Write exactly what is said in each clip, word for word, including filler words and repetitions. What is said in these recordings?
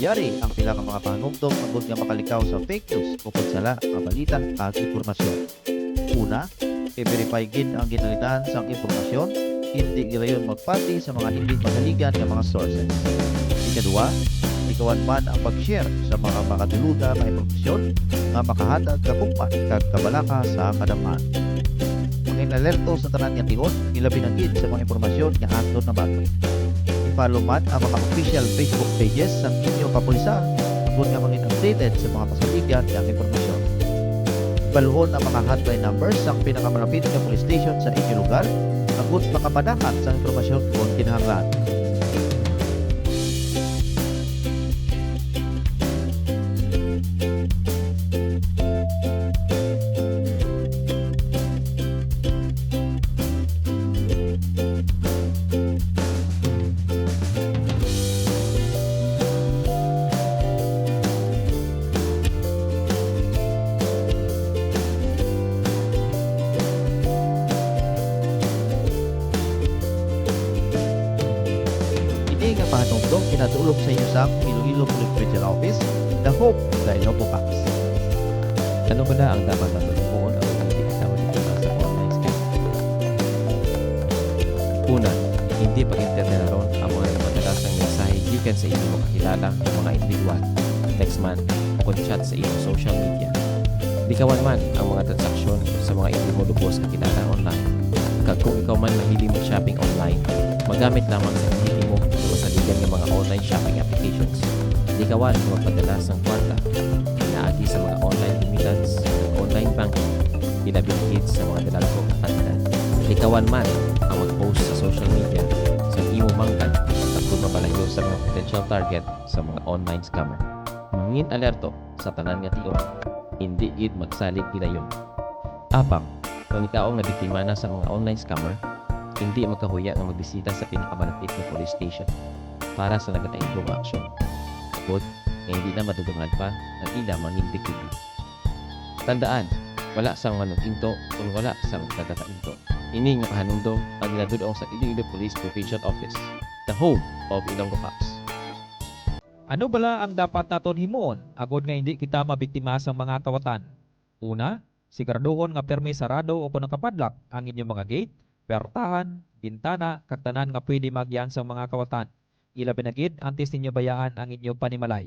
Yari ang pila ka mga pahanumdom agod nga makalikaw sa fake news ukon sala nga balita kag impormasyon. Una, i-verify gid ang ginalitan sang impormasyon, indi gilayon magpati sa mga indi masaligan nga mga sources. Ikaduha, likawan man ang pag-share sa mga makadulota nga impormasyon nga makahatag kagumpa kag kabalaka sa kadam-an. Mangin-alerto sa tanan nga tion, ilabi na gid sa mga impormasyon nga aton nabati. I-follow man ang mga official Facebook pages sang inyo kapulisan agod nga mangin updated sa mga pasaligan nga impormasyon. Baluhon ang mga hotline numbers sang pinakamalapit nga police station sa inyo lugar agod makapadakat sang impormasyon kon kinahanglan. Ini nga pahanumdom ginadulong sa inyo sang Iloilo Police Regional Office, the home of the Ilonggo Cops. Ano bala ang dapat naton himuon aron hindi kita mabiktima sa online scam? Una, hindi pag-entertainon ang mga nagpadala sang mensahe gikan sa inyo mga kakilala nga mga individual, text man, o kon chat sa inyong social media. Likawan man ang mga transaksyon sa mga indi mo lubos kakilala online. Kag kung ikaw man mahilig mag-shopping online, magamit lamang sa hindi mo masaligan nga mga online shopping applications. Likawan ang magpadala sang kwarta pinaagi sa mga online remittance, online banking, ilabi na gid sa mga dalagko nga kantidad. Likawan man ang mag-post sa social media sa imo manggad kag kon mapalayo sa mga potential target sa mga online scammer. Mangin-alerto sa tanan nga tion, indi gid magsalig gilayon. Apang, kon ikaw nga biktima na sa mga online scammer, indi magkahuya nga magbisita sa pinakamalapit nga police station para sa nagakaigo nga aksyon, agod nga indi na madugangan pa ang ila mangin biktima. Tandaan, wala sang manunginto kon wala sang nagakainto. Ini nga pahanumdom ang ginadul-ong sa Iloilo Police Provincial Office, the home of Ilonggo Cops. Ano bala ang dapat naton himuon agod nga indi kita mabiktima sang mga kawatan? Una, siguraduhon nga pirme sarado o kon nakapadlock ang inyo mga gate, puwertahan, bintana, kag tanan nga pwede maagian sang mga kawatan, ilabi na gid antes ninyo bayaan ang inyo panimalay.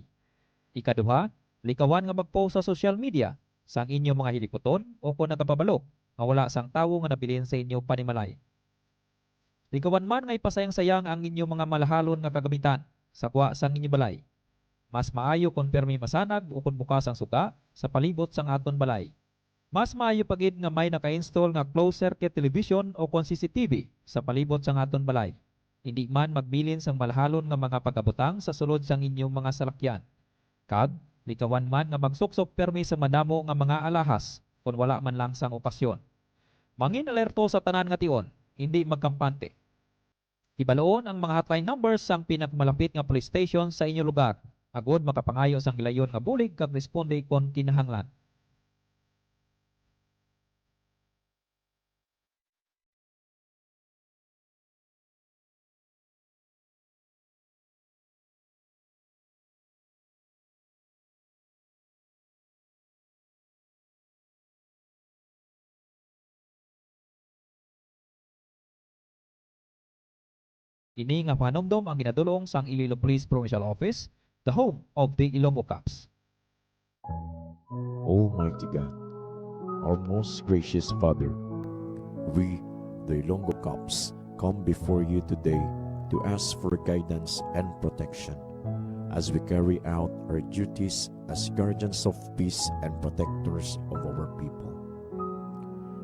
Ikaduha, likawan nga mag-post sa social media sang inyo mga hiliputon o kon nagapabalo nga wala sang tawo nga nabilin sa inyo panimalay. Likawan man nga ipasayang-sayang ang inyo mga malahalon nga kagamitan sa gwa sang inyo balay. Mas maayo kon pirme masanag o kon bukas ang suga sa palibot sang aton balay. Mas maayo pa gid nga may naka-install nga closed circuit television o kon C C T V sa palibot sang aton balay. Indi man magbilin sang malahalon nga mga pagabutang sa sulod sang inyo mga salakyan. Kag likawan man nga magsuksok pirme sa madamo nga mga alahas kon wala man lang sang okasyon. Mangin-alerto sa tanan nga tion, indi magkampante. Hibaluon ang mga hotline numbers sang pinakamalapit nga police station sa inyo lugar, agod makapangayo sang gilayon nga bulig kag responde kon kinahanglan. Ini nga panumdom ang ginadulong sang Iloilo Police Provincial Office, the home of the Ilonggo Cops. Almighty God, our most gracious Father, we, the Ilonggo Cops, come before you today to ask for guidance and protection as we carry out our duties as guardians of peace and protectors of our people.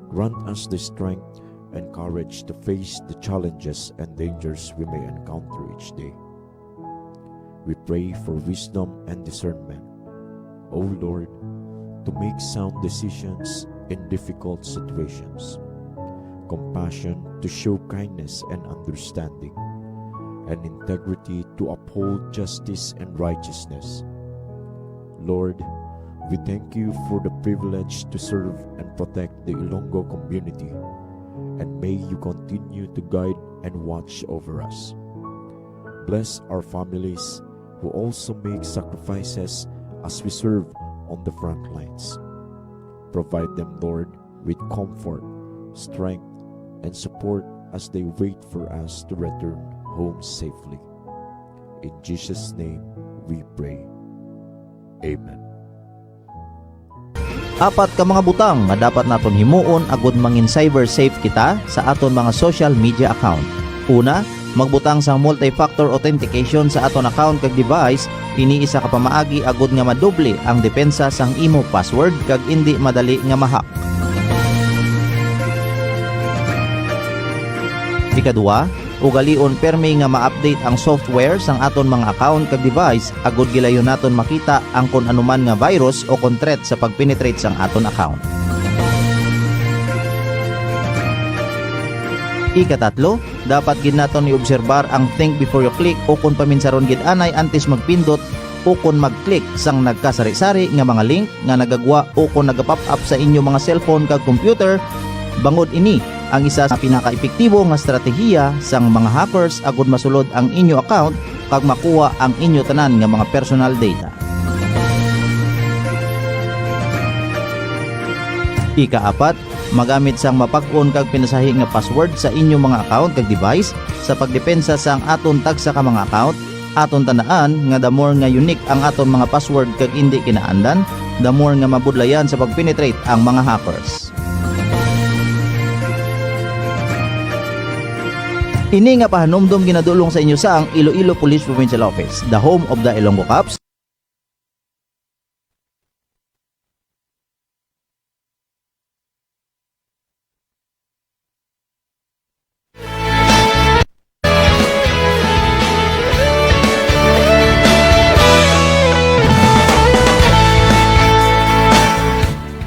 Grant us the strength and courage to face the challenges and dangers we may encounter each day. We pray for wisdom and discernment, O Lord, to make sound decisions in difficult situations, compassion to show kindness and understanding, and integrity to uphold justice and righteousness. Lord, we thank you for the privilege to serve and protect the Ilonggo community, and may you continue to guide and watch over us. Bless our families, who also make sacrifices as we serve on the front lines. Provide them, Lord, with comfort, strength, and support as they wait for us to return home safely. In Jesus' name we pray. Amen. Apat ka mga butang nga dapat naton himuon agud mangin cyber safe kita sa aton mga social media account. Una, magbutang sang multi-factor authentication sa aton account kag device. Ini isa ka pamaagi agud nga madoble ang depensa sang imo password kag indi madali nga ma-hack. Ikadua, ugalion permi nga ma-update ang software sang aton mga account kag device agud gilayon naton makita ang kon anuman nga virus o kon threat sa pag-penetrate sang aton account. Ikatatlo, dapat gid naton iobserbar ang think before you click o kon paminsaron gid anay antes magpindot o kon mag-click sang nagkasari-sari nga mga link nga nagagwa o kon nagapop up sa inyo mga cellphone kag computer, bangod ini ang isa sa pinakaepektibo nga estratehiya sang mga hackers agud masulod ang inyo account kag makuha ang inyo tanan nga mga personal data. Ikaapat, magamit sang mapag-on kag pinasahi nga password sa inyo mga account kag device sa pagdepensa sang aton tagsa ka mga account. Aton tandaan nga the more nga unique ang aton mga password kag indi kinaandan, the more nga mabudlayan sa pag-penetrate ang mga hackers. Ini nga pahanumdom ginadulong sa inyo sang Iloilo Police Provincial Office, the home of the Ilonggo Cops.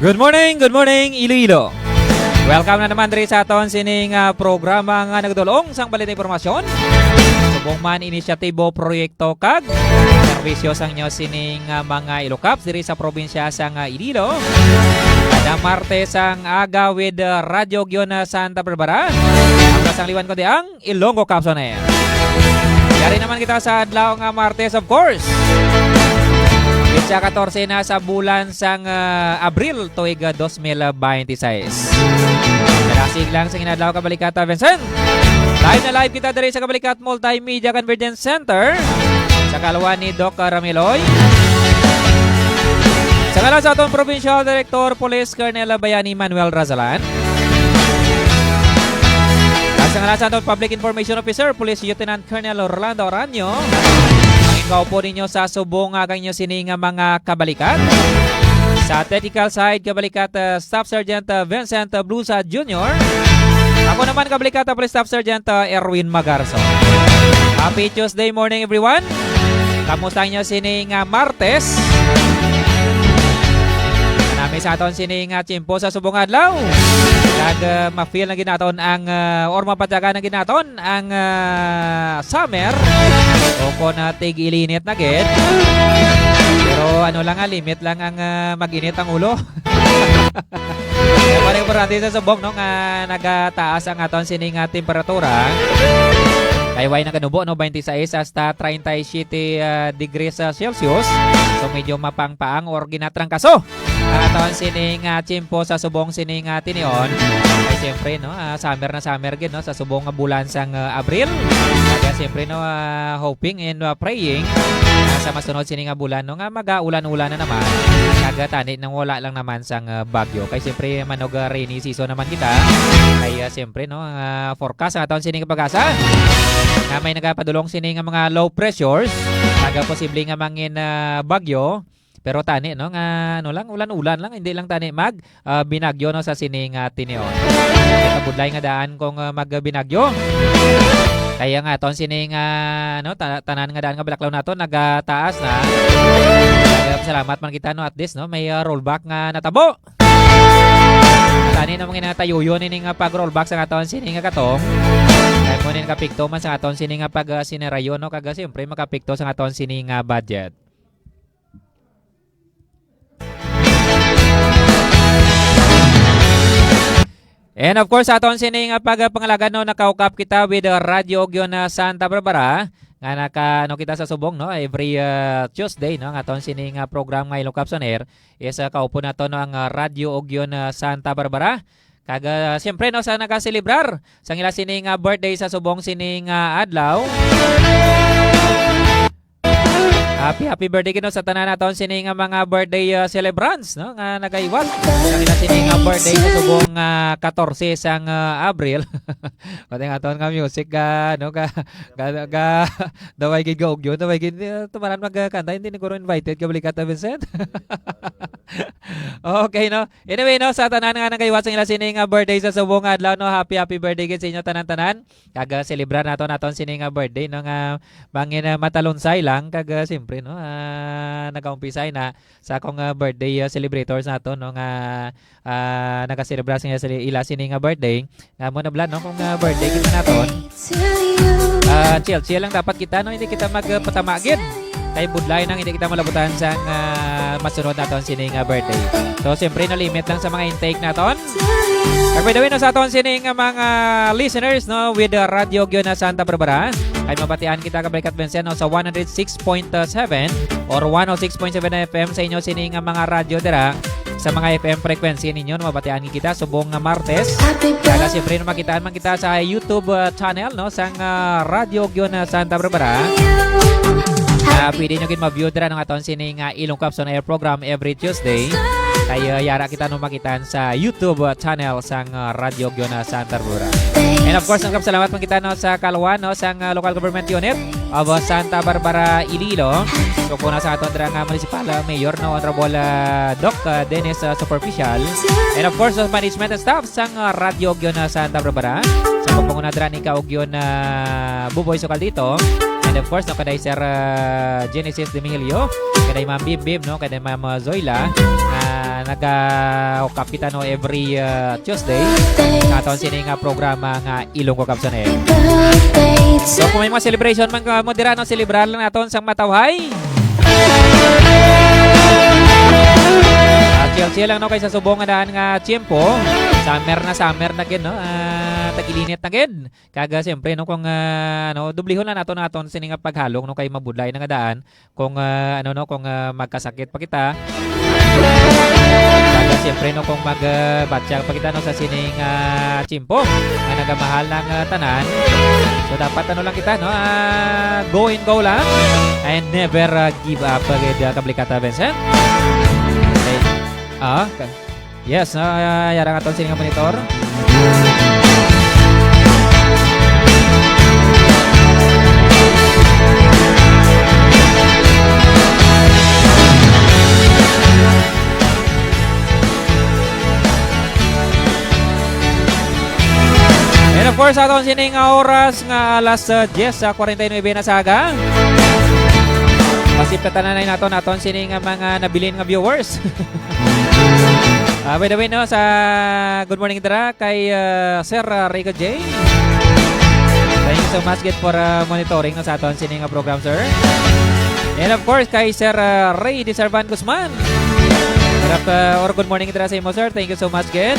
Good morning, good morning, Iloilo. Welcome na naman diri sa aton sining, ah, programa nga nagdulong sang balita impormasyon. Subong man inisyatibo, proyekto kag serbisyo sang inyo sining, ah, mga Ilocaps diri sa probinsya sang, ah, Iloilo. Kada Martes ang aga with, ah, Radyo Gion, ah, Santa Barbara. Ang kasangliwan ko di ang Ilonggo Cops on Air. Yari naman kita sa adlaw nga Martes, of course. Petsa katorse na sa bulan sang, ah, Abril, tuig, ah, dos mil baynte sais. Kadasig lang sa inadlaw, Kabalikata Vincent. Live na live kita diri sa Kabalikat Multimedia Convergence Center. Sa kalwa ni Doc Rameloy. Sa ngalan sa aton Provincial Director, Police Colonel Bayani Manuel Razalan. At sa ngalan sa aton Public Information Officer, Police Lieutenant Colonel Orlando Oranio, ang igkaupo ninyo sa subong nga kang inyo sini nga mga kabalikat. Sa technical side, kabalikat, uh, Staff Sergeant, uh, Vincent, uh, Blusa Junior. Ako naman, kabalikat, uh, Police Staff Sergeant, uh, Erwin Magarso. Happy Tuesday morning, everyone. Kamusta inyo sini nga Martes? Nami sa aton sini nga tiyempo sa subong adlaw. Kag, uh, ma-feel na ginaton ang, uh, or mapatyagan na ginaton ang, ah, summer o kon, ah, tig-ilinit na gid. Pero ano lang, ah, limit lang ang, ah, mag-init ang ulo. Pero ang importante sa subong, no, nga nagataas ang aton sini nga temperatura. Kay way naganubo, no, twenty-six hasta treinta y siete, ah, degrees, ah, Celsius. So, medyo mapangpaang or ginatrangkaso ang aton sini nga tiyempo sa subong sini nga tinion. Kay siyempre, no, ah, summer na summer gid, no, sa subong nga bulan sang, ah, Abril. Kaya siyempre, no, ah, hoping and, ah, praying, ah, sa masunod sini nga bulan, no, nga magaulan-ulan na naman. Kag, ah, tani nang wala lang naman sang, ah, bagyo. Kay siyempre, manog, ah, rainy season naman kita. Kay, ah, siyempre, no, ang, ah, forecast sa aton sini nga PAGASA nga may nagapadulong sini nga mga low pressures, kag, ah, posible nga mangin, ah, bagyo. Pero tani, no, nga, ano lang, ulan-ulan lang, hindi lang tani mag, ah, binagyo, no, sa sini nga tinion. Kabudlay nga daan kung, ah, magbinagyo. Kaya nga, aton sini nga, ano, ta-, tanan nga daan nga balaklaw nato, nagataas na. Kaya salamat man kita, no, at least, no, may, ah, rollback nga natabo. Tani na mga natayuyon ini nga pag-rollback sa aton sini nga katong. Kaya mo nin kapikto man sa aton sini nga pag, ah, sinerayo, no, kag, ah, siyempre, makapikto sa aton sini nga budget. And of course, sa aton sini nga pagpangalagad, no, nakaukap kita with, uh, Radyo Ugyon, uh, Santa Barbara. nga naka, ano, kita sa subong, no? Every, ah, Tuesday, no? Ang aton sini nga program nga Ilong Caps on Air is, ah, kaupod nato, no, ang, ah, Radyo Ugyon, ah, Santa Barbara. Kag, ah, siyempre, no, sa nagaselebrar sang ila sini nga birthday sa subong sini nga adlaw. Happy, happy birthday gid, no, sa tanan naton sini nga mga birthday, ah, celebrants, no, nga nagaiwat. Sa ila sini nga birthday sa subong, ah, katorse sang, ah, Abril. Pati nga aton nga music, ga, ano, ga, ga, ga, daway gid ga ugyon, daway gid, eh, tumanan magkanta, hindi na guro invited ka balikat, Vincent. Okay, no? Anyway, no, sa tanan nga nagaiwat sang ila sini nga birthday sa subong nga adlaw, no, happy, happy birthday gid sa inyo tanan-tanan. Kag, ah, celebrar nato naton sini nga birthday, no, nga bangin, ah, matalunsay lang, kag, ah, siyempre, no, ah, nagaumpisay na sa akong, ah, birthday, ah, celebrators nato, no, nga, ah, nagaselebrar sa ila sini nga birthday. Nga mo na bala, no, kung, ah, birthday kita naton. Ah, chill, chill lang dapat kita, no, hindi kita magpatama gid. Kay budlay nang hindi kita malabutan sang, ah, masunod naton sini nga birthday. So, siyempre, no, limit lang sa mga intake naton. Kag by the way, no, sa aton sini nga mga listeners, no, with, uh, Radyo Ugyon Santa Barbara, ay mabatian kita kabalikat, Vincent, no, sa one hundred six point seven or one oh six point seven F M sa inyo sini nga mga radyo dira sa mga F M frequency ninyo, no, mabatian kita subong nga Martes. Kaya siyempre, no, makitaan man kita sa YouTube, uh, channel, no, sang, uh, Radyo Ugyon, uh, Santa Barbara. Ah, pwede nyo gid ma-view dira, no, aton sini nga Ilong Caps on Air program every Tuesday. Kay, uh, yara kita, no, makitaan sa YouTube, uh, channel sang, uh, Radyo Ugyon Santa Barbara. And of course, nagpasalamat man kita, no, sa Kalwan, no, sang, uh, local government unit of, uh, Santa Barbara, Iloilo. So, kung nasa aton dira nga municipal, uh, mayor, no, Honorable, uh, Doc, uh, Dennis, uh, Superficial. And of course, sa management and staff sang, uh, Radyo Ugyon, uh, Santa Barbara. Sa pagpanguna dira ni Ka Ugyon, uh, Buboy Sukal dito. And of course, no, kaday Sir, uh, Genesis Demihilio, kaday Ma'am Bim Bim, no, kaday Ma'am, uh, Zoila, nga naga-hook up kita, no, every, uh, Tuesday sa aton sini nga programa nga Ilonggo Kapsone. So, kung may mga celebration man ka mo dira, no, celebrar lang naton sang matawhay. Ah, chill-chill lang, no, kay sa subong nga daan nga tiyempo. Summer na, summer na gid, no? Ah, tag-ilinit na gid. Kag, ah, siyempre, no, kung, ah, ano, dublihon lang naton, naton sini nga paghalong, no, kay mabudlay na nga daan. Kung, ah, ano, no, kung, ah, magkasakit pa kita. Kag, ah, siyempre, no, kung mag, ah, batya pa kita, no, sa sining, ah, tiyempo nga nagamahal ng, ah, tanan. So, dapat, ano lang kita, no, ah, go and go lang. And never, ah, give up, ah, gid, ah, kablikata, Vincent. Okay. Ah, ka- Yes, ah, yara nga aton sini nga monitor. And of course, aton sini nga oras nga alas, ah, diyes, ah, kwarenta y nuebe na sa aga. Pasiptatanan na naton, aton sini nga mga nabilin nga viewers. Ah, by the way, no, sa good morning dira kay, ah, Sir, ah, Rico J. Thank you so much gid for, ah, monitoring, no, sa aton sini nga program, sir. And of course, kay Sir, ah, Ray Disarvan Guzman. Good af-, ah, or good morning dira sa imo, sir. Thank you so much gid.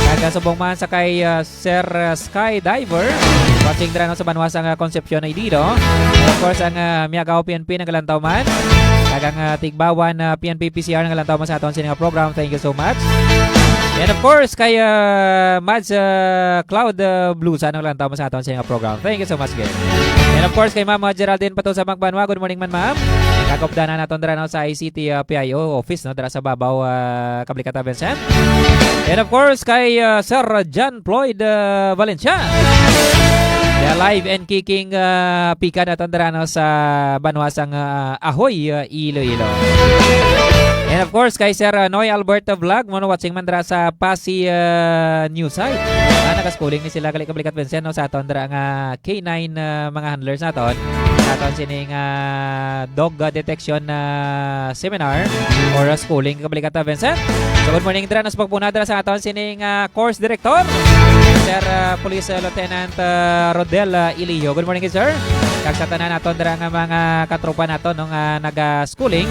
Kag, ah, subong man sa kay, ah, Sir, uh, Skydiver. Watching dira, no, sa banwa sang, uh, Concepcion, Iloilo. And of course, ang, uh, Miagao P N P nagalantaw man. Kag ang, uh, Tigbawan, uh, P N P P C R nagalantaw man sa aton sini nga program. Thank you so much. And of course, kay, uh, Mads, uh, Cloud, uh, Blusa nagalantaw man sa aton sini nga program. Thank you so much, guys. And of course, kay Ma'am, uh, Geraldine Patusa Magbanwa. Good morning man, ma'am. Kakupdanan naton dira, no, sa I C T, uh, P I O office, no, dira sa Babaw, uh, Kablikata, Vincent. And of course, kay, uh, Sir John Floyd, uh, Valencia. The live and kicking, uh, pika naton dira, no, sa banwa sang, uh, Ahoy, uh, Iloilo. And of course, kay Sir, uh, Noy Alberto Vlog, mo, no, watching man dira sa Pasi, uh, New Site. Ah, nagaschooling ni sila, gali, kabalikat, Vincent, no, sa aton dira nga K nine, uh, mga handlers naton. Sa aton sining, uh, dog, uh, detection, uh, seminar or, uh, schooling, kabalikat, Vincent. So, good morning dira, nas pagpuna dira sa aton sining, ah, course director, Sir, ah, Police, ah, Lieutenant, ah, Rodel, ah, Iliho. Good morning, sir. Kag sa tanan naton dira nga mga katropa naton, no, nga naga-schooling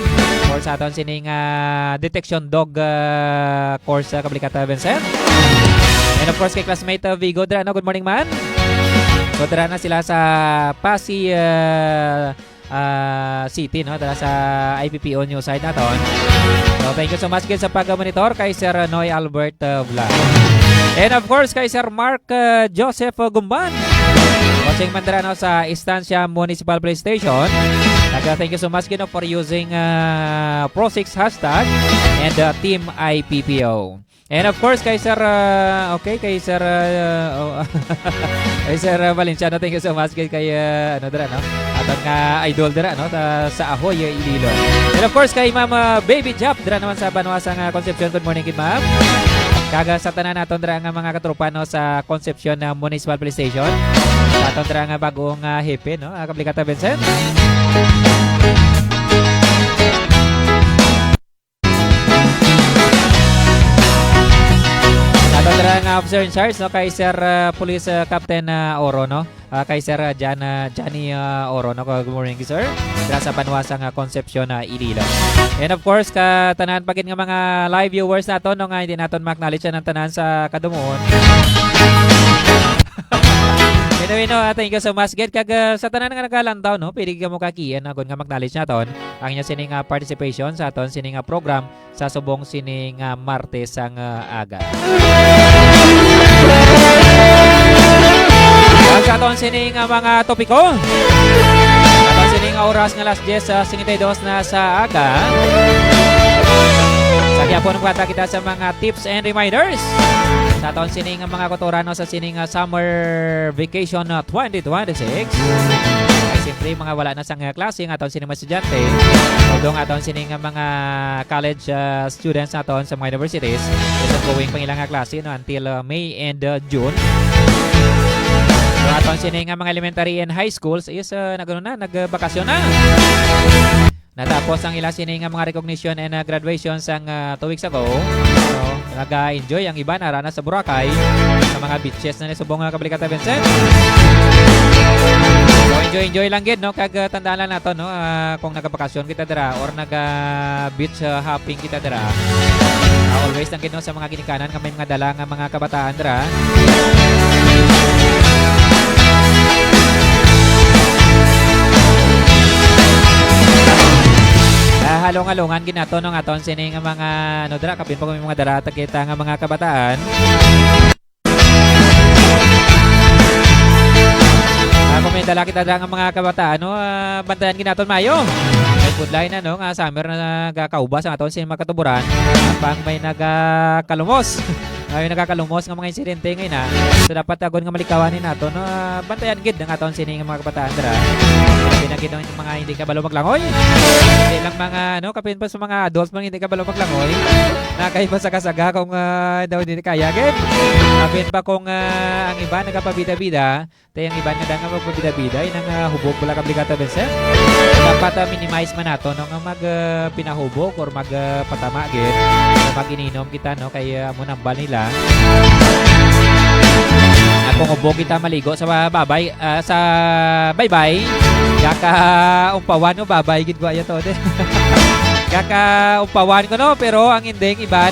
or sa aton sining, ah, detection dog, ah, course, ah, kabalikat, ah, Vincent. And of course, kay classmate, ah, Vigo dira, no? Good morning, man. So, dira na sila sa Passi, ah, ah, City, no? Dira sa I P P O New Site naton. So, thank you so much gid sa pag-monitor kay Sir Noy Albert, ah, Vlog. And of course, kay Sir Mark, ah, Joseph, ah, Gumban. Watching man dira, no, sa Estancia Municipal Police Station. Nag-, ah, thank you so much gid, no, for using, ah, Pro six hashtag and, ah, Team I P P O. And of course, kay Sir, ah, okay, kay Sir, ah, oh, kay Sir, ah, Valenciano, thank you so much kay, kay, ah, ano dira, no? Aton nga idol dira, no? Sa, sa Ahoy, ah, Iloilo. And of course, kay Ma'am, ah, Baby Jap dira naman sa banwa sang, ah, Concepcion. Good morning, kid Ma'am. Kag, ah, sa tanan naton dira nga mga katropa, no, sa Concepcion, ah, Municipal Police Station. Sa aton dira nga bagong, ah, hepe, no? Ah, Kabligata Vincent. Ato dira nga officer in charge, no, kay Sir, uh, Police, uh, Captain, uh, Oro, no? Uh, kay Sir, uh, Jan, uh, Johnny, uh, Oro, no? Good morning, sir. Dira sa banwa sang, uh, Concepcion, uh, Iloilo. And of course, ka tanan pa gid nga mga live viewers naton, no, nga hindi naton ma-acknowledge ang tanan sa kadumuon. Anyway, no, uh, thank you so much gid kag, uh, sa tanan nga nagalantaw, no, pwede ka mo kakian, uh, kung nga ma-acknowledge naton ang inyo sini nga participation sa aton sini nga program sa subong sini nga Martes sang, ah, aga. Ang sa aton sini nga mga topiko, sa aton sini nga oras nga alas diyes, ah, singkwenta y dos na sa aga. Sa gihapon, magpata kita sa mga tips and reminders sa aton sini nga mga kautoran, no, sa sini nga summer vacation, ah, twenty twenty-six. Ay, siyempre, mga wala na sang, ah, klase nga aton sini mga estudyante, although nga aton sini nga mga college, ah, students naton sa mga universities, is ongoing pa ila nga klase, no, until, ah, May and, ah, June. So, aton sini nga mga elementary and high schools is, ah, nag-, ano na, nagbakasyon na. Natapos ang ila sini nga mga recognition and, ah, graduation sang, ah, two weeks ago. So, nag-enjoy ang iban ara na sa Boracay, sa mga beaches na ni subong nga Kabalikatan Vincent. So, enjoy, enjoy lang gid, no? Kag, ah, tandaan lang nato, no? Ah, kung nagabakasyon kita dira or naga-beach, ah, hopping kita dira, ah, always lang gid, no, sa mga ginikanan nga may mga dala nga mga kabataan dira. Ah, halong-halongan gid nato, no, nga aton sini nga mga, ano, dira, kapin pa kung may mga dara kita nga mga kabataan. Ah, kung may dala kita dira nga mga kabataan, no, ah, bantayan gid naton mayo. May budlay na, no, nga summer na nagakaubas ang aton sini mga katuburan. Apang may nagakalumos. Ay, nagakalumos nga mga insidente ngayon, ah. So, dapat agon nga malikawan ni nato, no? Ah, bantayan gid ang aton sini nga mga kabataan dira. Labi na gid ang mga hindi kabalo maglangoy. Hindi lang mga, ano, kapin pa sa mga adults, mga hindi kabalo maglangoy. Na kay masaga-saga kung, ah, daw hindi kaya gid. Kapin pa kung, ah, ang iba nagapabida-bida, Tay ang iban nga daan nga magpabida-bida, inang, ah, hubog bala ka Brigada Vincent. Dapat, ah, minimize man nato, no, nga mag, ah, pinahubog or mag, ah, patama gid. Or mag-ininom kita, no, kay, ah, amo nambal nila. Nga kung hubog kita maligo sa ba-, babay, ah, sa baybay, kaka umpawan, no, babay gid ko ayo to, de. Kaka umpawan ko, no, pero ang ending iban,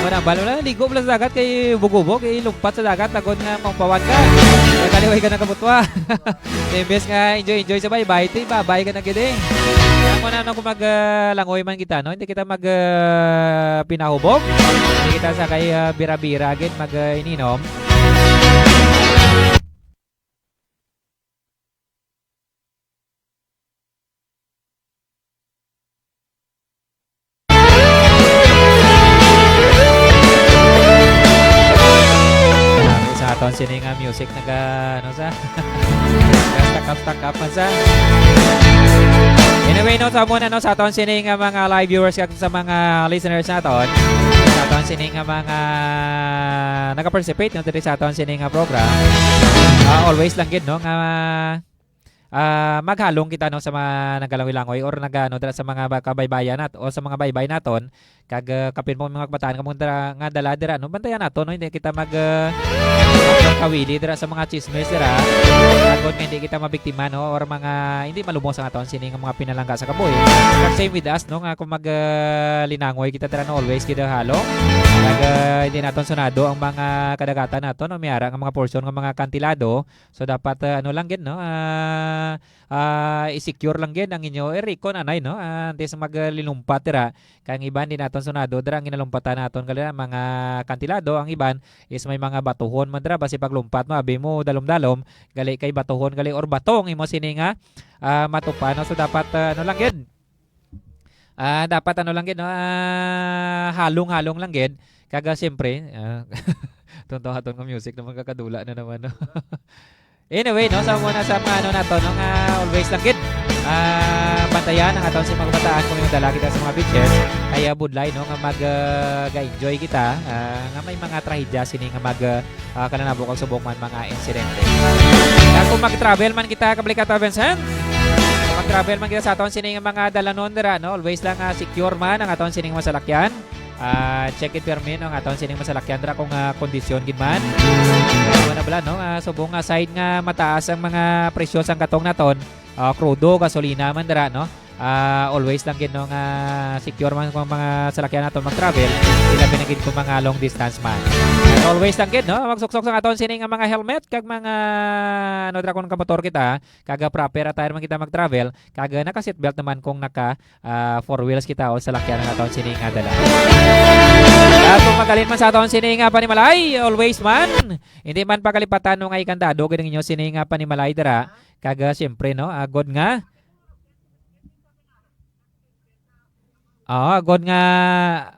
amo nambal, wala, ligo mo lang sa dagat kay hubog-hubog, eh, lumpat sa dagat, agod nga maumpawan ka. Kaya kaliway ka na kabutwa. Imbes nga enjoy-enjoy sa baybay, ti babay ka na gid eh. Ako na, ano, kung mag, ah, langoy man kita, no? Hindi kita mag, ah, pinahubog. Hindi kita sa kay, ah, bira-bira gid mag, ah, ininom. Grabe sa aton sini nga music naga, ano sa? Naga-stuck up, stuck up man sa. Anyway, no, sa muna, no, sa aton sini nga mga live viewers kag sa mga listeners naton, sa aton sini nga mga naka-participate, no, diri sa aton sini nga program. Ah, always lang gid, no, nga ah, maghalong kita, no, sa mga nagalangoy-langoy or nagano dira sa mga ba-, kabaybayan nat-, o sa mga baybay naton, Kag, ah, kapin mo mga kabataan nga mga dala, nga dala dira, no? Bantayan nato, no? Hindi kita mag, ah, kawili dira sa mga chismis dira. Agod nga hindi kita mabiktima, no? Or mga hindi malumos ang aton sini nga mga pinalangga sa kabuhi. Kag same with us, no? Nga kung mag, ah, linangoy kita dira, no? Always kita halong. Kag, ah, hindi naton sunado ang mga kadagatan nato, no? May ara nga mga portion nga mga kantilado. So, dapat, ah, ano lang gid, no? Ah, ah, i-secure lang gid ang inyo, eh, Rico, nanay, no? Ah, antes mag, ah, linumpat dira. Kay ang iban di naton sunado dira, ang ginalumpatan naton gali mga kantilado, ang iban is may mga batuhon man dira, basi paglumpat mo, abi mo, dalom-dalom, gali kay batuhon gali or batong imo sini nga, ah, matupa, no? So, dapat, ah, ano lang gid. Ah, dapat ano lang gid, no? Ah, halong-halong lang gid. Kaga, siyempre, ah, tunto-haton nga music naman, kakadula na naman, no? Anyway, no, sa muna sa mga ano nato, no, nga always lang gid, ah, bantayan ang aton si mga kabataan kung yung dala kita sa mga beaches. Kaya budlay, no, nga mag, ah, ga-enjoy kita, ah, nga may mga trahedya sini nga mag, ah, ah, kalanabo kag subong man mga insidente. Kag kung mag-travel man kita, Kablikat Vincent, mag-travel man kita sa aton sini nga mga dalanon dira, no, always lang, ah, secure man ang aton sining masalakyan. Ah, check it permi, no, ang aton sining masalakyan dira kung, ah, kondisyon gid man. Ano na bala, no? Ah, subong nga side nga mataas ang mga presyo sang katong naton, ah, krudo, gasolina man dira, no? Ah, always lang gid, no, nga secure man kung mga salakyan naton mag-travel, ilabi na gid kung mga long distance man. Always lang gid, no, magsuksok sa aton sini nga mga helmet kag mga, ano dira, kung nakamotor kita, kag proper attire man kita mag-travel, kag naka-seatbelt naman kung naka, ah, four wheels kita o salakyan nga aton sini nga dala. At kung magalin man sa aton sini nga panimalay, always man, hindi man pagalipatan, no, nga ikandado gid ang inyo sini nga panimalay dira. Kag, ah, siyempre, no, agod nga Oo, agod nga,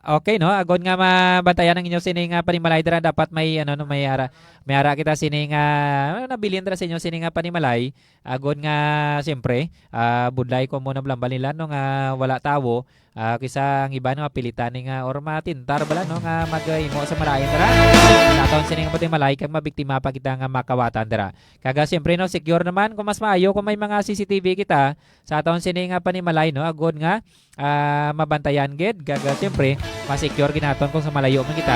okay, no? Agod nga mabantayan ang inyo sini nga panimalay dira, dapat may, ano, no, may ara, may ara kita sini nga, ano, nabilin dira sa inyo sini nga panimalay. Agod nga, siyempre, ah, budlay ko mo na blambal nila, no, nga wala tawo. Ah, kisa ang iba, no, mapilitan ni nga, or matintar bala, no, nga mag-imo sa malain dira. Naton sini nga panimalay kag mabiktima pa kita nga makawatan dira. Kaga, siyempre, no, secure naman kung mas maayo kung may mga C C T V kita sa aton sini nga panimalay, no, agod nga ah, mabantayan gid. Kag, ah, siyempre, ma-secure gid naton kung sa malayo man kita.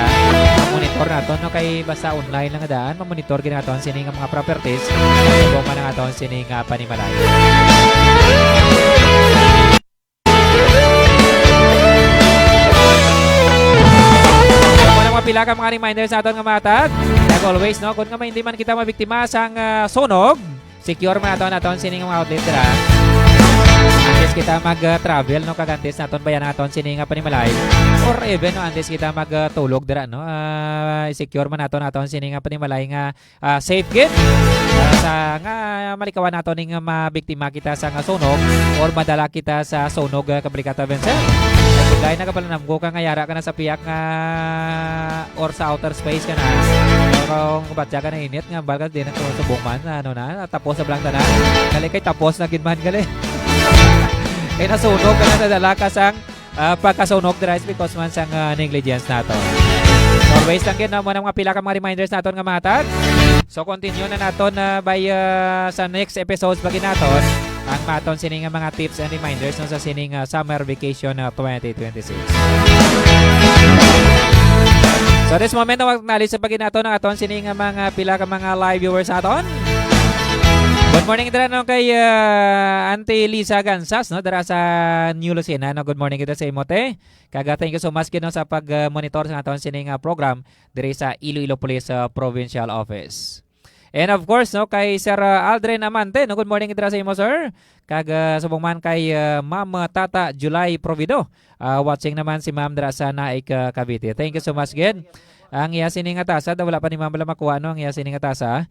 Ma-monitor naton, no, kay basta online lang daan, ma-monitor gid naton sini nga mga properties. Subong man ang aton sini nga panimalay. Wala mga pila ka mga reminders naton nga matag. Like always, no, kung nga may hindi man kita mabiktima sang, ah, sunog, secure man naton, naton sining mga outlet dira. Antes kita mag-travel, no, kag antes naton bayan naton sining nga panimalay. Or even, no, antes kita magtulog dira, no, ah, secure man naton, naton sining nga panimalay nga, ah, safe gid. Ah, sa nga malikawan naton ning mabiktima kita sa nga sunog or madala kita sa sunog, ah, Kabrigata Vincent. Dahil nagapalanamgo ka nga yara ka na sa piyak nga or sa outer space ka na. Pero kung batya ka na init nga, balkan din ang subong man, ano na, tapos na lang tanan. Gali kay tapos na gid man, gali. Kay nasunog ka na, nadala ka sang, ah, pagkasunog dira is because man sang, ah, negligence nato. Always lang gid, no? Mo na mga pila ka mga reminders naton nga matag. So, continue na naton, ah, by, ah, sa next episodes pa gid naton ang maton sini nga mga tips and reminders, no, sa sining, ah, summer vacation, ah, twenty twenty-six. So, this moment, no, acknowledge sa paginato ng aton sini nga mga pila ka mga live viewers naton. Good morning dira, no, kay, ah, Auntie Lisa Gansas, no, dira sa New Lucena, no. Good morning kita sa imo, te. Kaga, thank you so much gid, no, sa pag, ah, monitor sa aton sini nga program diri sa Iloilo Police, ah, Provincial Office. And of course, no, kay Sir, ah, Aldrin Amante, no, good morning dira sa imo, sir. Kag, ah, subong man kay, ah, Ma'am, ah, Tata July Provido. Ah, watching naman si Ma'am dira sa Naik, ah, Cavite. Thank you so much gid. Ang iya sining nga tasa, daw wala pa ni Ma'am bala makuha, no, ang iya sining nga tasa.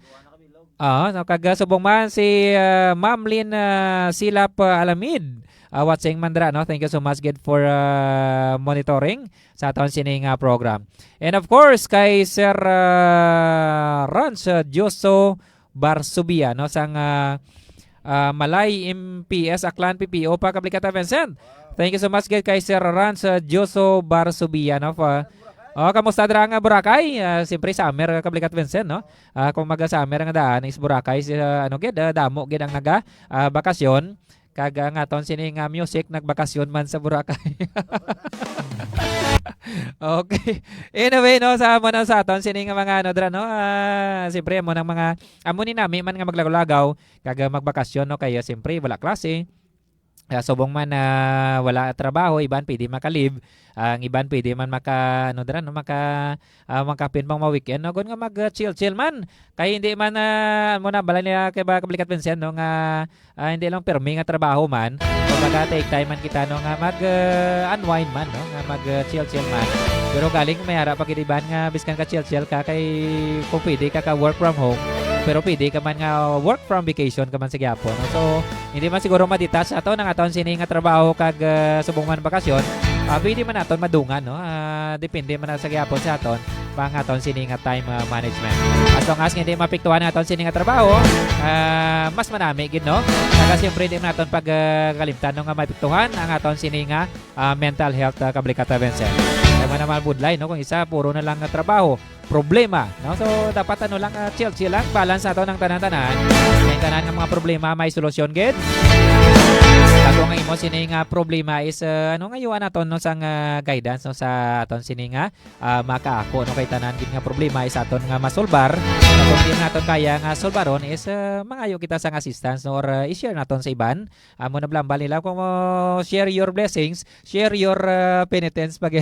Oo, no, kag, ah, subong man si, ah, Ma'am Lynn, ah, Silap, ah, Alamid. Ah, watching man dira, no? Thank you so much gid for, ah, monitoring sa aton sining, ah, program. And of course, kay Sir, ah, Rans, ah, Dioso Barsubia, no, sang, ah, ah, Malay M P S, Aklan P P O pa, Kablikat Vincent. Thank you so much gid kay Sir Rans, ah, Dioso Barsubia, no, pa. Oh, kamusta dira nga Boracay? Ah, siyempre summer, Kablikat Vincent, no? Ah, kung maga-summer nga daan is Boracay, si, ah, ano gid, ah, damo gid ang naga, ah, bakasyon. Kag ang aton sini nga music, nagbakasyon man sa Boracay. Okay. Anyway, no, sa amo na sa aton sini nga mga ano dra, no? Ah, siyempre, amo nang mga, amo ni nami man nga maglagaw-lagaw kag, ah, magbakasyon, no, kay, ah, siyempre, wala klase. Ah, subong man, ah, wala trabaho, iban pwede maka-leave. Ang iban pwede man maka, ano dra, no, maka, ah, makapin pang mga weekend, no? Gun nga mag, ah, chill-chill man. Kay hindi man, ah, mo na, bala niya kay ba, Kablikat Vincent, no, nga, ah, hindi lang permi nga trabaho man. Kumbaga, take time man kita, no, nga mag, ah, unwind man, no, nga mag, ah, chill-chill man. Pero galing, may ara pa gid iban nga biskan ka chill-chill ka, kay kung pwede ka, ka work from home, pero pwede ka man nga work from vacation ka man sa gyapon, no? So, hindi man siguro ma-detach aton ang aton sini nga trabaho kag, ah, subong man bakasyon. Ah, pwede man aton madungan, no? Ah, depende man na sa gyapon sa aton, mga aton sini nga time, ah, management. As long as hindi mapiktuhan ang aton sini nga trabaho, ah, mas manami gid, no? Kag siyempre, hindi man aton pag, ah, kalimtan, no, nga mapiktuhan ang aton sini nga, ah, mental health, ah, Kablikat Vincent. Kaya man naman budlay, no? Kung isa, puro na lang nga trabaho, problema, no? So, dapat ano lang, ah, chill-chill lang, balance nato ng tanan-tanan. May tanan nga mga problema, may solusyon gid. Ako nga imo sini nga problema is, ah, ano nga yuan naton, no, sang, ah, guidance, no, sa aton sini nga, ah, makaako, no, kay tanan gid nga problema is aton nga masolbar. Kung di naton kaya nga solbaron is, ah, mangayo kita sang assistance, no, or, ah, i-share naton sa iban. Amo na blambal nila kung, ah, share your blessings, share your, ah, penitence pag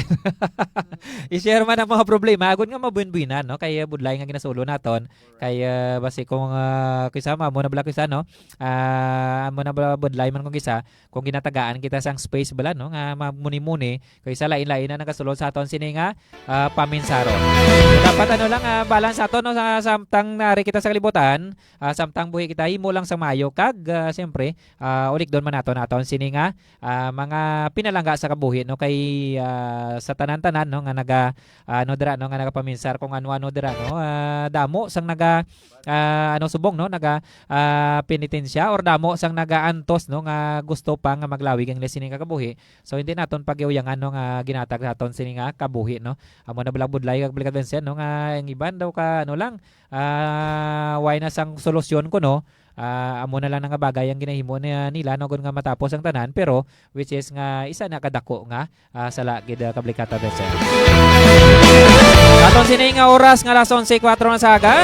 i-share man ang mga problema, agud nga mabuin-buinan, no? Kay, ah, budlay nga ginasulo naton. Kay, ah, basi kung, ah, kisa mo, amo na bala kisa, no? Ah, amo na bala budlay man kung kisa, kung ginatagaan kita sang space bala, no? Nga magmuni-muni, kay sa lain-lain na nagasulod sa aton sini nga, ah, paminsaro. Dapat ano lang, ah, balance ato, no? Sa samtang nari kita sa kalibutan, ah, samtang buhi kita, himo lang sa mayo kag, ah, siyempre, ah, ulikdon man nato naton sini nga, ah, mga pinalangga sa kabuhi, no? Kay, ah, sa tanan-tanan, no, nga naga, ah, ano dira, no, nga nagapaminsar kung ano-ano dira, no? Ah, damo sang naga, ah, ano, subong, no, naga, ah, penitensya or damo sang nagaantos, no, nga gusto pa nga maglawig ang sini nga kabuhi. So, hindi naton pagiuyangan, no, nga ginatag sa aton sini nga kabuhi, no? Amo na bala budlay kag Kablikat Vincent, no, nga ang iban daw ka, ano lang, ah, way na sang solusyon ko, no? Ah, amo na lang nga bagay ang ginahimo niya, nila, no, gun nga matapos ang tanan, pero which is nga isa na kadako nga, ah, sala gid, ah, Kablikat Vincent. Aton sini nga oras nga alas onse kuwatro na sa aga.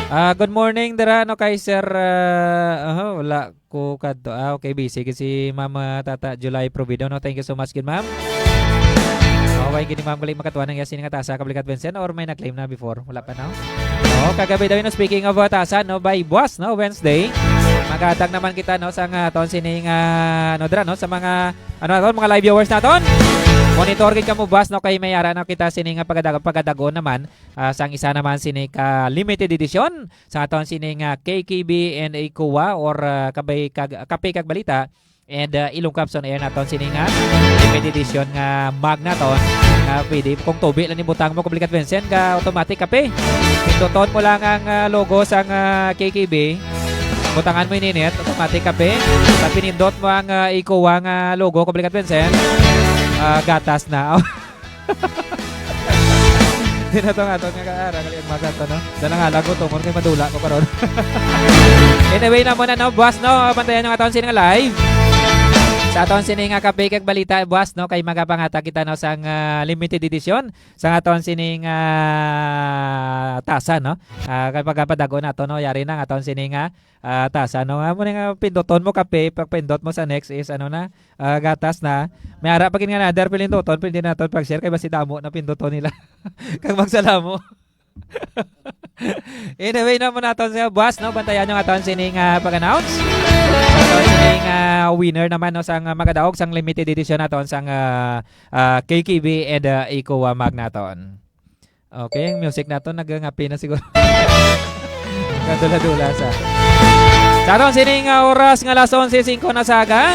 Ah, good morning dira, no, kay Sir, ah, aha, wala ko kadto. Ah, okay, busy gid si Ma'am, ah, Tata July Provido, no? Thank you so much gid, ma'am. Okay, gini, ma'am, galing makatuwa ng yasin nga tasa, Kablikat Vincent, or may na-claim na before? Wala pa, no? Oh, kagabi daw, no, speaking of, uh, tasa, no, by buwas, no, Wednesday, maghatag naman kita, no, sa nga aton sining, ah, ano dira, no, sa mga, ano naton, mga live viewers naton. Monitor gid kamo buwas, no, kay may ara na kita sining, ah, pagadag-, pagadagon naman, ah, sang isa naman sini ka limited edition sa aton sining, ah, K K B and Ecoa or, ah, kabay kag, Kape kag Balita. And, uh, ilong cups on air naton sini nga limited edition nga mug naton nga pwede kung tubi lang ibutang mo, Kablikat Vincent, ka automatic kape. Pinduton mo lang ang, uh, logo sang, uh, K K B. Butangan mo ininit, automatic kape. Pag pinindot mo ang, uh, Ecoa nga logo, Kablikat Vincent, uh, gatas na. Di na to nga to nga kaara, gali ang magat to, no? Dala nga lang ko, tungod kay madula ko karon. Anyway, na muna, no, buwas, no? Bantayan yung aton sini nga live. Sa aton sini nga Kape kag Balita, buwas, no? Kay magapangatag kita, no, sang, ah, limited edition. Sa aton sini nga tasa, no? Ah, kay pagkapadago na to, no? Yari na ang aton sini nga ah, tas ano nga mo nga pinduton mo kape, pag pindot mo sa next is ano na, ah, gatas na. May ara pa gid nga another pinduton, pwede naton pag-share kay basi damo na pinduton nila. Kag magsalamo. Anyway, na mo naton sa buwas, no? Bantayan yung aton sining, ah, pag-announce. Aton sining, ah, winner naman, no, sang, ah, magadaog sang limited edition naton sang, ah, ah, K K B and, ah, Ecoa Mag naton. Okay, ang music naton nagangapi na siguro. Kadula-dula sa. Sa aton sining, ah, oras nga alas onse singko na sa aga.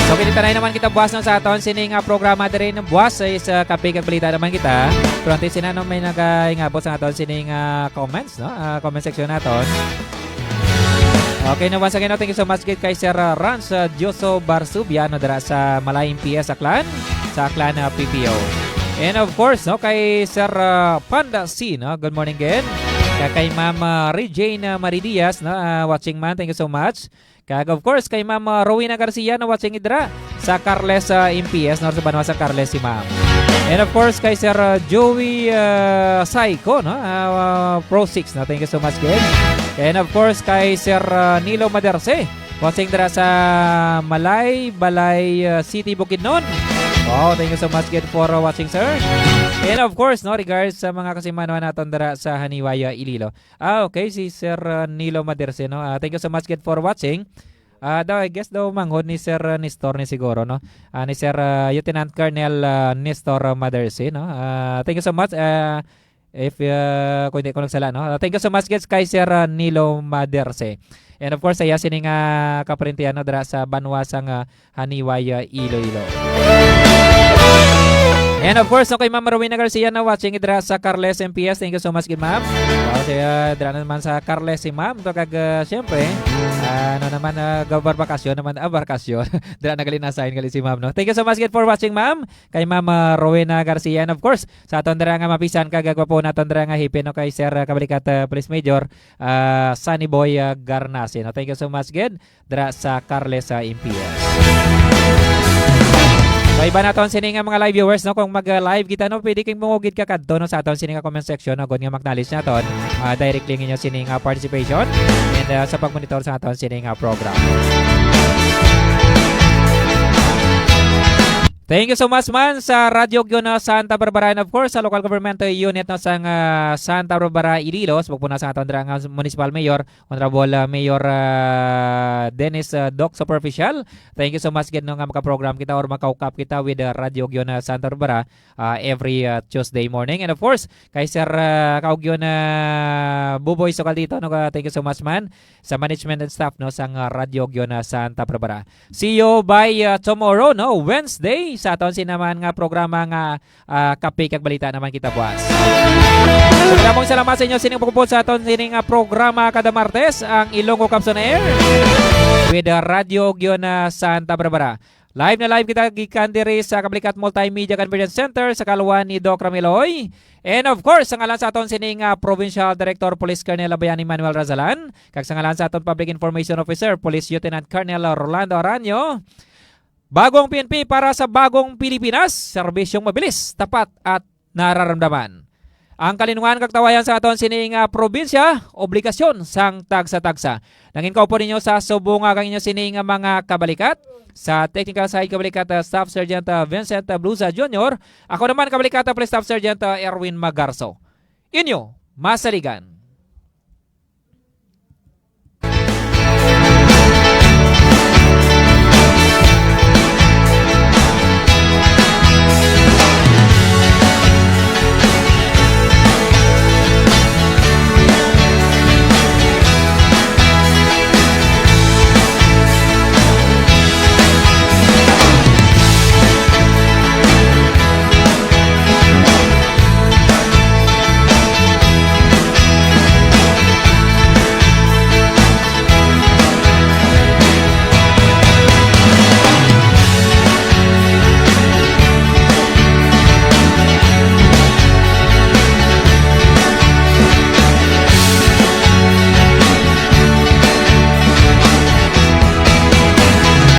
So, kinitanay naman kita buwas na sa aton sining, ah, programa diri na buwas sa isa Kape kag Balita naman kita. Pero antes sina, no, may nagaingabot sa aton sining, ah, comments, no? Ah, comment section naton. Okay, na once again, no, thank you so much gid kay Sir, uh, Rans, uh, Dioso Barsubia, no, dira sa Malayang P S Aklan, sa Aklan, uh, P P O. And of course, no, kay Sir, uh, Panda C, no, good morning gid. Kag kay Ma'am, uh, Regine, uh, Maridias, no, uh, watching man, thank you so much. Kag of course, kay Ma'am, uh, Rowena Garcia, no, watching gid dira sa Carles, ah, M P S, no, sa banwa sa Carles si Ma'am. And of course, kay Sir, ah, Joey, ah, Saiko, no? Ah, Pro six, no? Thank you so much, gid. And of course, kay Sir, ah, Nilo Maderse, watching dira sa Malay, Balay, ah, City, Bukidnon. Wow, thank you so much, gid, for, ah, watching, sir. And of course, no, regards sa mga kasimanwa naton dira sa Haniwaya, Iloilo. Ah, okay, si Sir, ah, Nilo Maderse, no? Ah, thank you so much, gid, for watching. Ah, daw, I guess daw manghod ni Sir, ah, Nestor ni siguro, no? Ah, ni Sir, ah, Lieutenant Colonel, ah, Nestor, ah, Maderse, no? Ah, thank you so much. Ah, if, ah, kung hindi ko nagsala, no? Ah, thank you so much, guys, kay Sir, ah, Nilo Maderse. And of course, sa iya sini nga kaparintihan, no, dira sa banwa sang, ah, Haniwaya, Iloilo. And of course, no, kay Ma'am Rowena Garcia na watching dira sa Carles M P S. Thank you so much, gid, ma'am. Wow, siya, dira naman sa Carles si ma'am. To kag, ah, siyempre, ah, ano naman, ah, gabarbakasyon naman, ah, barkasyon. Dira na gali na-assign gali si ma'am, no? Thank you so much, gid, for watching, ma'am. Kay Ma'am, ah, Rowena Garcia. And of course, sa aton dira nga mapisan kag gwapo naton dira nga hipin, no, kay Sir, ah, Kabalikat, ah, Police Major, ah, Sunny Boy, ah, Garnase, no? Thank you so much, gid, dira sa Carles, ah, M P S. Sa iba naton sini nga mga live viewers, no, kung mag-live kita, no, pwede kayong mungugid ka kadto, no, sa aton sini nga comment section, no, agod nga ma-acknowledge naton, ah, directly ninyo sini nga participation and, ah, sa pagmonitor sa aton sini nga program. Thank you so much man sa Radyo Ugyon, ah, Santa Barbara, and of course sa local government unit, no, sang, ah, Santa Barbara, Iloilo, sa pagpuna sa aton dira nga municipal mayor, Honorable, ah, Mayor, ah, Dennis, ah, Doc Superficial. Thank you so much gid, no, nga makaprogram kita or makaukap kita with, ah, Radyo Ugyon, ah, Santa Barbara, ah, every, ah, Tuesday morning. And of course, kay Sir, ah, Kaugyon, ah, Buboy Sukal dito, no, ah, thank you so much man sa management and staff, no, sang, ah, Radyo Ugyon, ah, Santa Barbara. See you by, ah, tomorrow, no, Wednesday, sa aton sini man nga programa nga, ah, Kape kag Balita naman kita buwas. So, maraming salamat sa inyo sining pagpupod sa aton sining, ah, programa kada Martes, ang Ilonggo Caps on Air with, ah, Radyo Ugyon, ah, Santa Barbara. Live na live kita gikan diri sa Kabalikat Multimedia Convergence Center sa kaluan ni Doc Rameloy. And of course, sa ngalan sa aton sining, ah, Provincial Director Police Colonel Abayani Manuel Razalan, kag sa ngalan sa aton Public Information Officer, Police Lieutenant Colonel Rolando Aranio, bagong P N P para sa bagong Pilipinas, serbisyong mabilis, tapat at nararamdaman. Ang kalinungan kag tawayan sa aton sini nga probinsya, obligasyon sang tagsa-tagsa. Nangin kaupo ninyo sa subong nga kang inyo sini nga mga kabalikat. Sa technical side, kabalikat, ah, Staff Sergeant, ah, Vincent, ah, Blusa Junior. Ako naman, kabalikat, ah, Police Staff Sergeant, ah, Erwin Magarso. Inyo, masaligan.